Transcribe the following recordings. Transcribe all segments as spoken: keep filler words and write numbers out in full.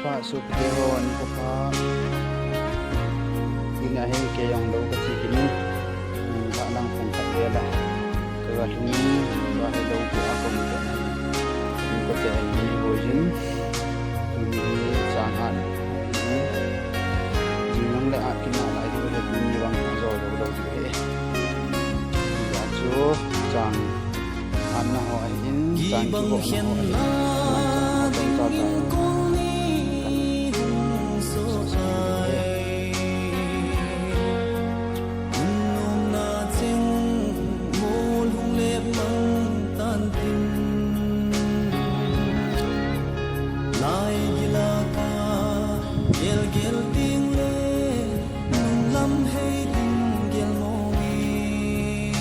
Pa sopite ho, nikho pha. Ina hi kei jong lou kache kit in. Ka lang phong khat vel a kaga lhung in, ka hi lou pi a kong kei. Nikho te hi ni ho jin. Ni chang hat. Jing jong le at kit nalai diu le ni vang jo lou lou diu he. Ija chu chang Anna ho ahin, chang kibol na ho ahin. Chang chang chang.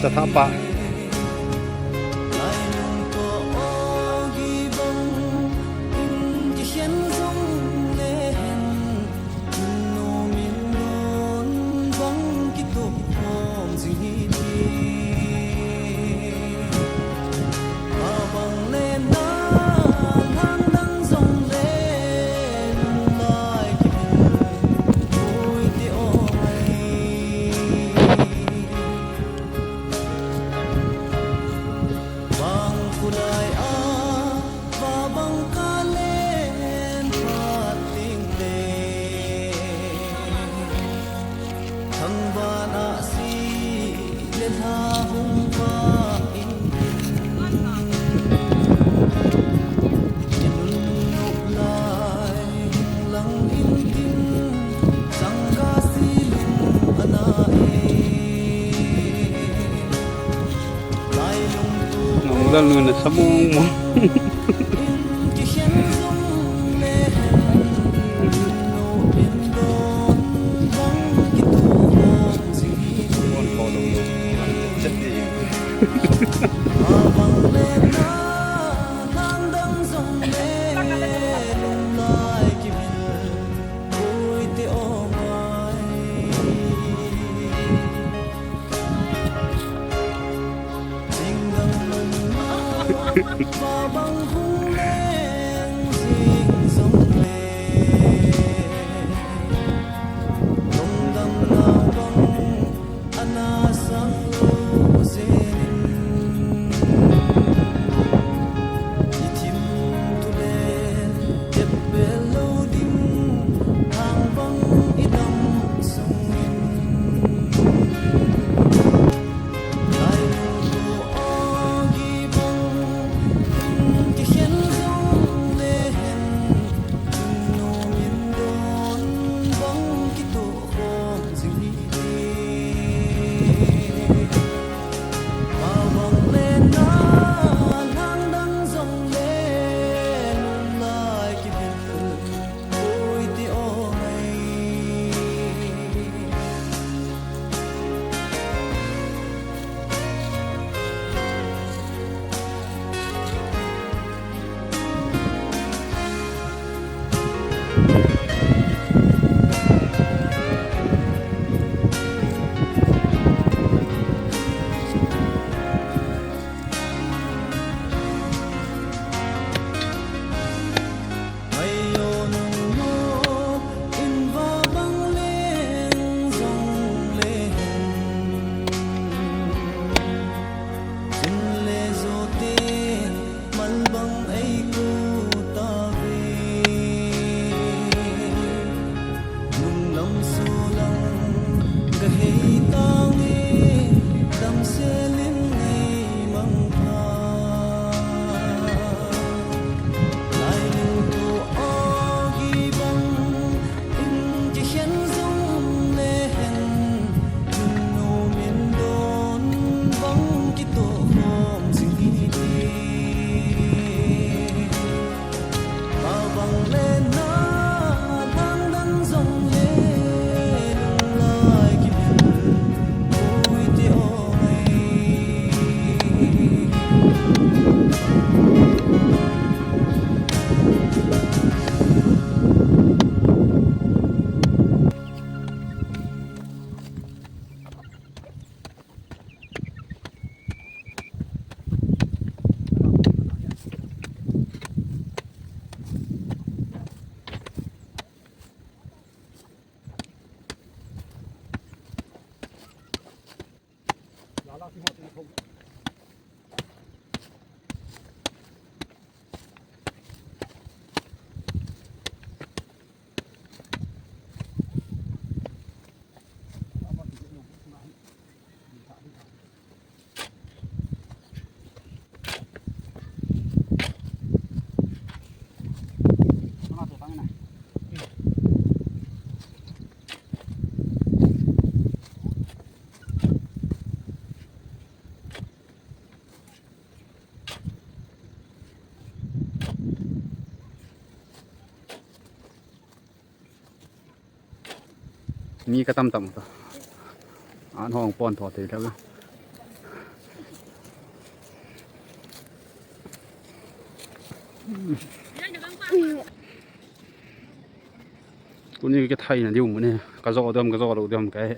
Chatha pa. Nong lal nu na samong mo. Mi katam tam ta. An hong pon tho thei lheh. Tuni ka thaina diu mu ne. Ka jo diam, ka jo lou diam ka he.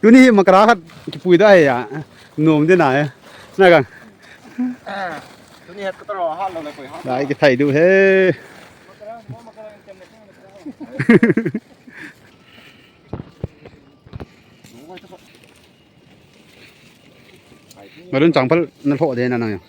Tuni hi makara khat kipui da he ya. Nom de na he. Na gang. Tuni het ko taro ha lo le koi ha. Dai kithai diu he. Ngarun changpal na lhoh de na nang ya.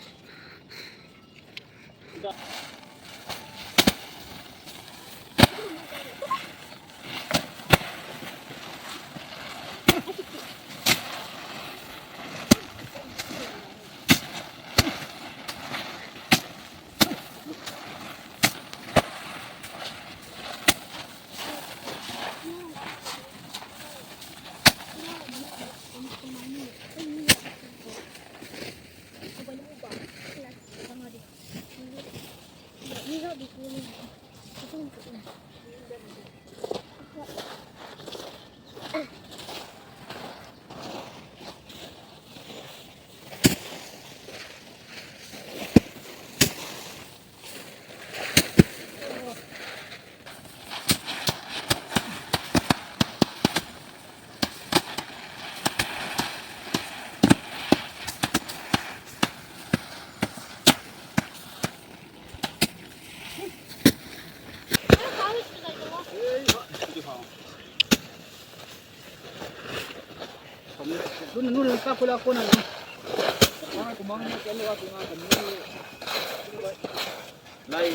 Lai,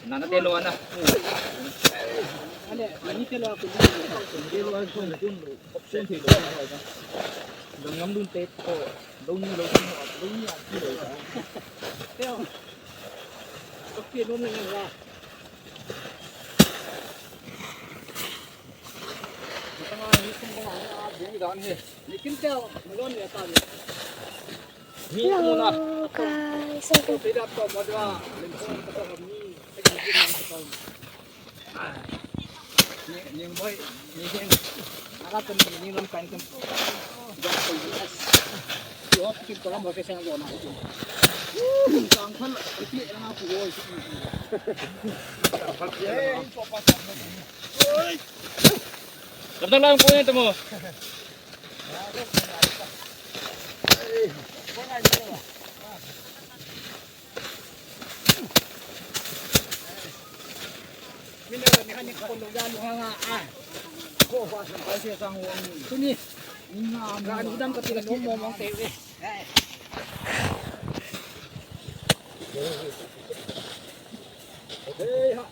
nana te lo ana. Ane, ani te lo ko ni te lo ko ni option te lo. Dang ngam dun te ko, dong ni lo ko, dong ni a ti lo. Te. Okay, lo na la. Hello, guys. Welcome. Oi. Lamdang lang ko na tamo. Tuni. Ga ni dam ka tira mo mo te ve. Hey ha.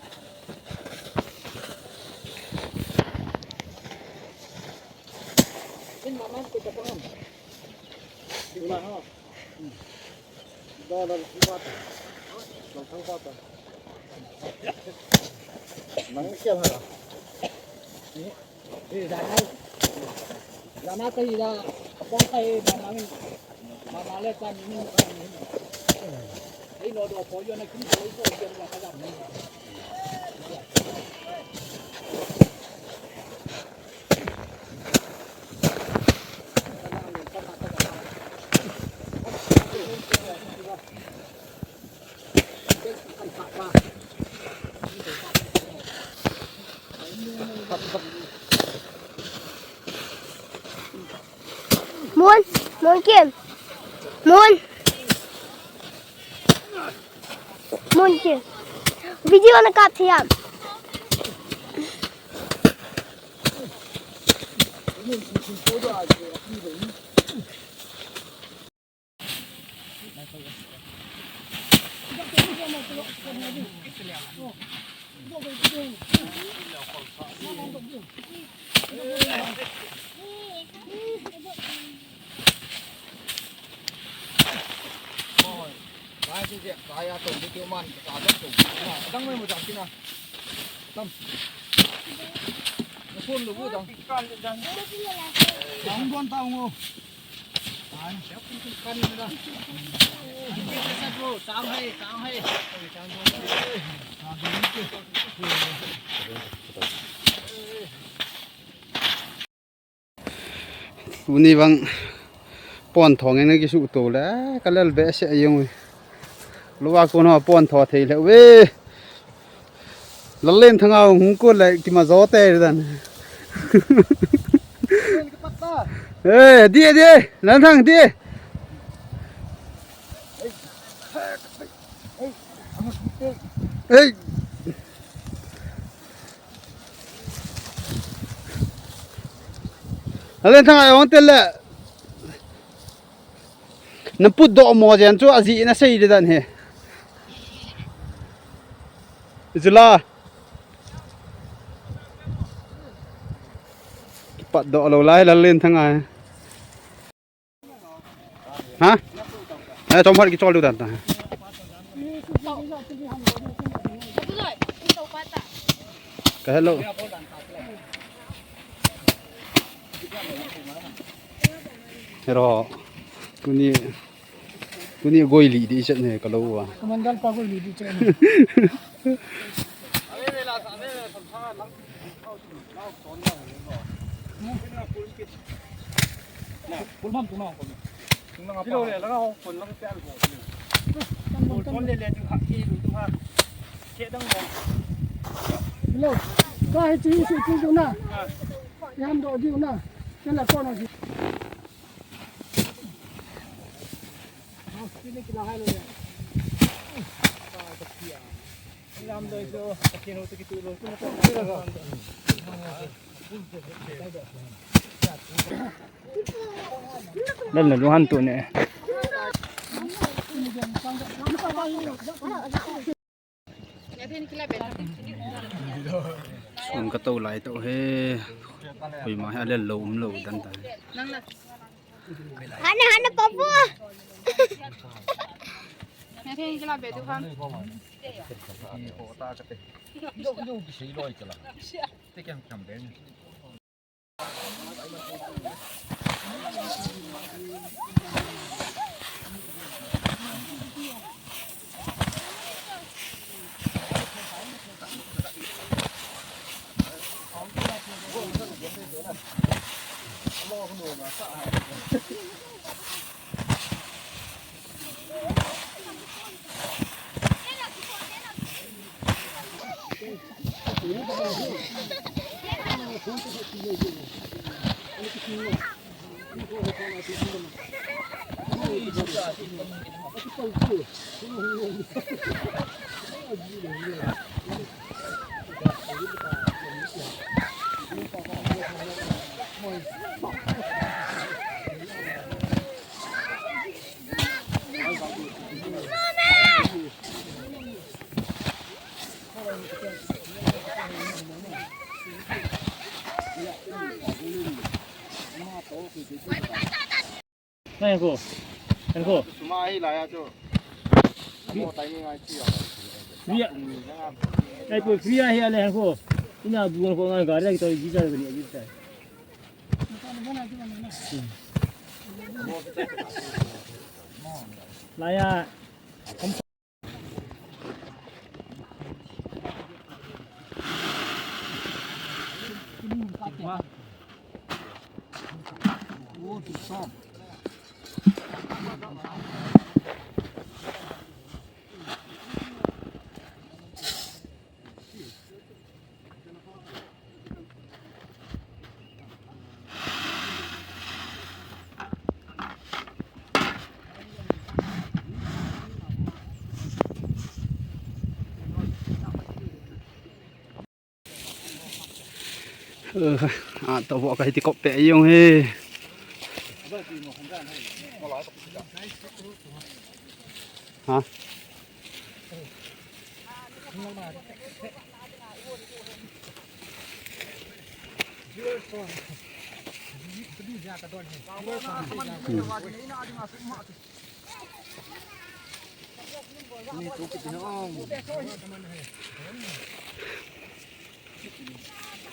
In mama ko ta pang. Ila ha. Da da ba ta. Ba ta ba ta. Nang kya ha. Ni. Eh, da na. Da na ka ila. Apong ka ila na. Mama le ta ni ni. Ei no do ko yo na kin ko ko ko ka da ni. Mon, Mon Kim. Mon. Mon Kim. Video na kap thiam. Tuni vang pon thong eng na kisuh to le, ka lel behseh jeng uve. Lou a kon ho pon tho thei lheh uve. Lallen thang a hung kon le kima jo te dan. Eh, di, di, Lallen thang, di. Ei. Lallen thang a ong tel le. Na put doh mo jen chu aji na sei de dan he. Jula. Pat doh lou lai Lallen thang a. Ha? Eh, chom phat kichol diu dan ta. Ka hello. Hero. Tuni, tuni goi li di chet ne ka lo wa. Commander pa goi li di chet ne. Hello. Ka hi chi su chi du na. Yam do diu na. Kela ko na. Lal na lunghan tu ne. Sun ka to lai to he. Koima he a lel lou um lou dan ta. Hana, hana, papu. Nai ko. Nai ko. Suma hi la ya chu. Mo tai ni ngai chi ya. Free ya. Nai ko free ya hi ale ko. Ina bu ko ngai gari ki to ji cha ni ji cha. La ya. Ơ, a, tao võ ka hiti kop pe jong he. Ha?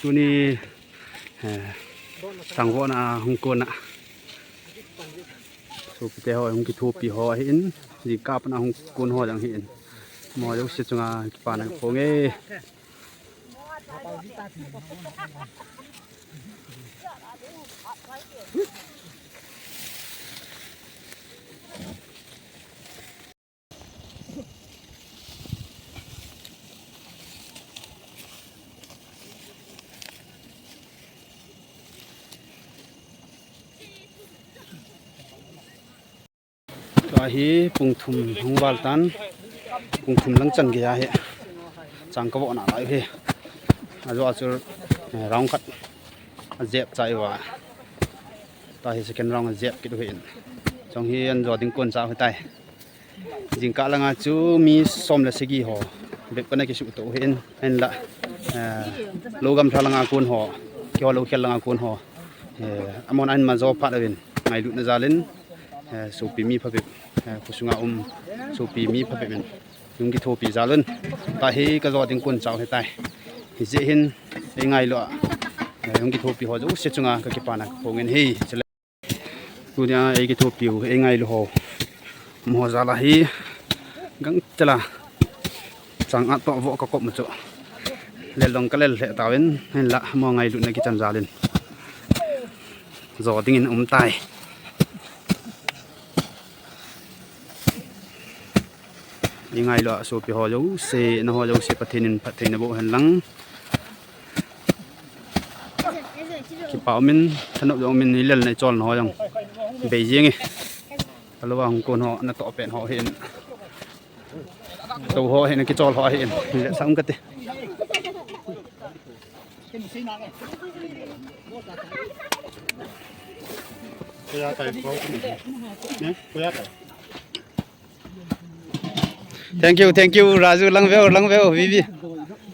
Tuni Eh, changvohna hung kon a. Sopite ho hung kithopi ho ahin, jingkah a pat a hung kon ho jong ahin. Amaho jouse chunga kipana kaphong e. Tua hi pung thum hung val tan, pung thum lang chan gei ahi. Chang kavohna lai hi. Ajo a chu, eh, round khat ajep chai uva. Tua hi second round ajep kit u ahin. Chong hi an jo ding kon cha u ahitai. Jingkah langa chu mi som le sagi ho bep kana kisuhtoh u ahin, hinla, eh, lou gamlha langa kon ho, keiho lou khel langa kon ho, eh, amahon ahin majo phat uvin, ngailutna jal in, eh, sopi mi phabep, eh, khosunga um sopi mi phabep in hung kithopi jal un. Tua hi kajo ding kon cha u ahitai. Hijeh hin eingailu a, eh, hung kithopi ho jouse chunga kakipana kaphong in ahi. Tunia eikithopiu, eingailu ho, amaho jal a hi gangtah a chang a toh voh kakop ma chu lel dong kalel lheh tauvin, hinla amaho ngailutna kichan jal in jo dingin um tai. Eingailu a sopi ho jouse, nangho jouse Pathen in phatthei naboh hen lang. Kipa umin, thanop jong umin, ilelna icholna ho jong bei jeng e. Kalou a hung kon ho, natoh pen ho hin, tou ho hin, kichol ho hin, le sam kati. Thank you, thank you, Raju, lang veu, lang veu, Vivi.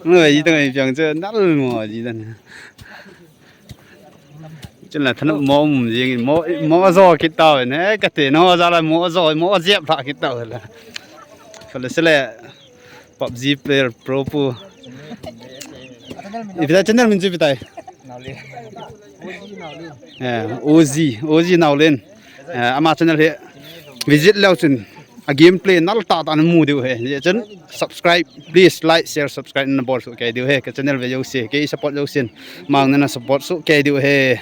Lang veu, ji tang, piang che, nal mo, ji tang. Chun la thanop mo um jing, mo, mo jo kit tau ne, kati no jala mo jo, mo jep pha kit tau la. Kale sele, PUBG player pro pu. Ipi ta channel min chu ipi tai? Eh, O G, O G Naolen. Eh, ama channel hi visit leu chun a gameplay nal tah tah namu diu ahi. Hijeh chun subscribe, please like, share, subscribe nabol soh kei diu ahi. Ka channel ve jouse, kei support jousen, amang nana support soh kei diu ahi.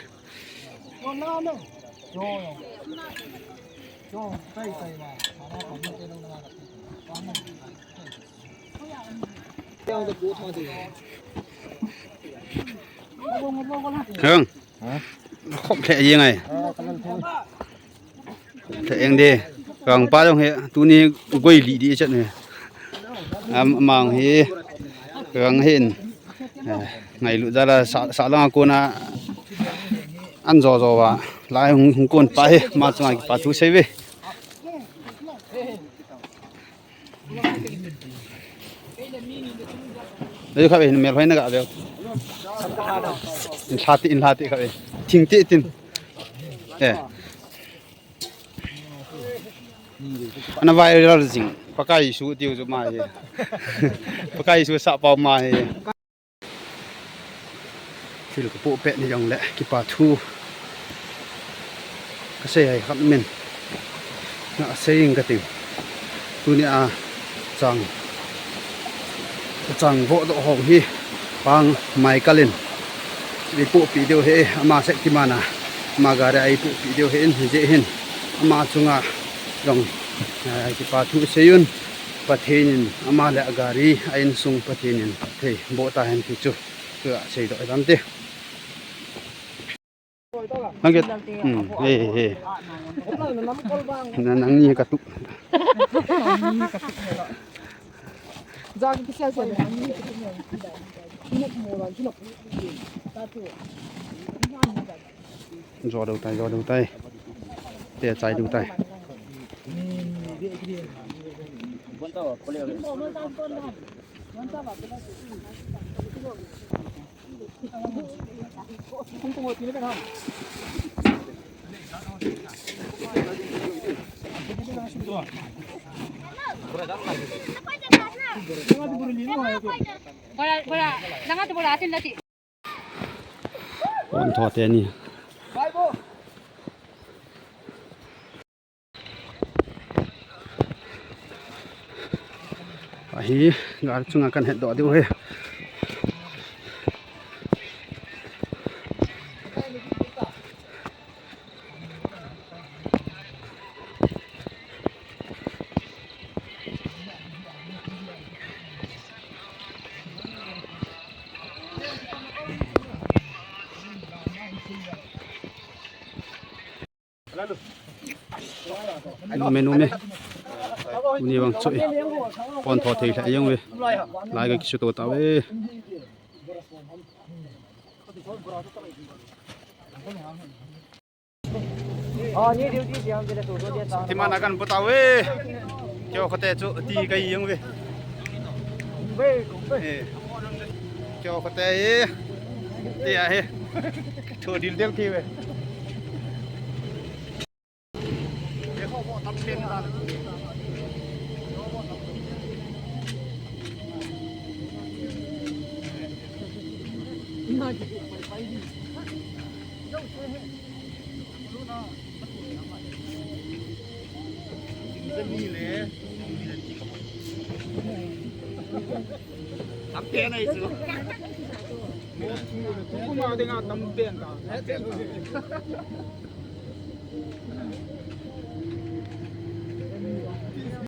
Hang. Khop lheh jeng e. Khop lheh jeng de. Kang pa jong hi tuni goi lih ding chet ne. Am, amang hi kang hin, eh, ngailut jal a sa, sa langa kona an jo jo va lai hung, hung kon pa hi, ama chunga kipa thu sei ve. Ei, kha ve, mel hoi na ga ve. In lha ti, in lha ti kha ve. Thing ti tin. Eh. Ana viral jing. Pakai Jesu tiu chu ama hi. Pakai Jesu sap pa ama hi. Thil kapoh pet ni jongle kipa thu kasei hai khat min na sei ing kating. Tunia chang, chang voh doh ho hi Pang Michael in eipohpi diu ahi, ama Shaktiman a, ama gari a eipohpi diu ahin, hijeh hin ama chunga jong, eh, kipa thu seiyun, Pathen in ama le a gari a insung Pathen in thei boh tahen ti chu. Tua seidoh dam te. Nang ke, hmm, he, he. Na, nangni katup. Jo deu tai, jo deu tai. Te chai deu tai. Bora, bora, nanga tu bora atin lati. Pon tho teni. Ahi, gal chunga kan het doh diu ahi. Nume, nume. Uni bang choi. Pon tho thei lha jeng ve. Lai ka kisu to ta ve. Ti mana kan puta ve. Kyo khote chu ti kai jeng ve. Eh. Kyo khote e. Ti ahi. Thu dil del ki ve. Tampen ahi chu. Kuma dinga tampen ta.